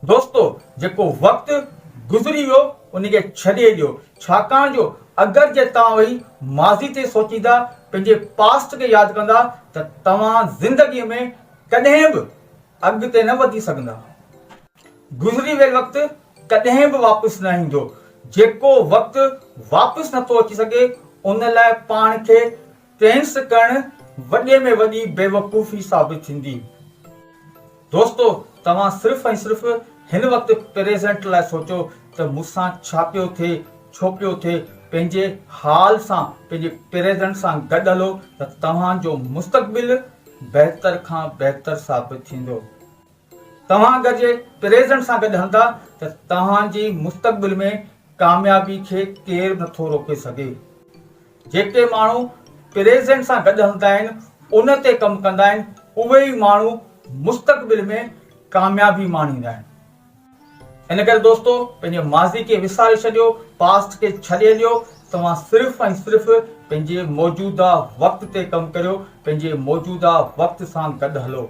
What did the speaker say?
دوستو جيڪو وقت گذري ويو ان کي ڇڏي ڏيو ڇاڪاڻ جو اگر جي توهان ويهي ماضي تي سوچيندا پنهنجي پاسٽ کي ياد ڪندا ته توهان زندگي ۾ ڪڏهن به اڳتي نه وڌي سگهندا. گذري ويل وقت ڪڏهن به واپس نه ايندو. جيڪو وقت واپس نه ٿو اچي سگهي ان لاء پاڻ کي ٽينس ڪرڻ وڏي ۾ وڏي بيوقوفي ثابت ٿيندي. دوستو توهان صرف ۽ صرف هن وقت پريزنٽ لاء سوچو ته مون سان ڇا پيو ٿئي، ڇو پيو ٿئي، پنهنجي حال سان پنهنجي پريزنٽ سان گڏ هلو ته توهان جو مستقبل بهتر کان بهتر ثابت ٿيندو. توهان اگر جي پريزنٽ سان گڏ هلندا ته توهان جي مستقبل ۾ ڪاميابي کي ڪير به نٿو روڪي سگهي. جيڪي ماڻهو پريزنٽ سان گڏ هلندا آهن، ان تي ڪم ڪندا آهن، اهي ئي ماڻهو مستقبل ۾ ڪاميابي ماڻيندا آهن. ان ڪري دوستو پنهنجي ماضي کي وساري ڇڏيو، پاسٽ کي ڇڏي ڏيو، توهان صرف ۽ صرف پنهنجي موجوده وقت تي ڪم ڪريو، پنهنجي موجوده وقت سان گڏ هلو.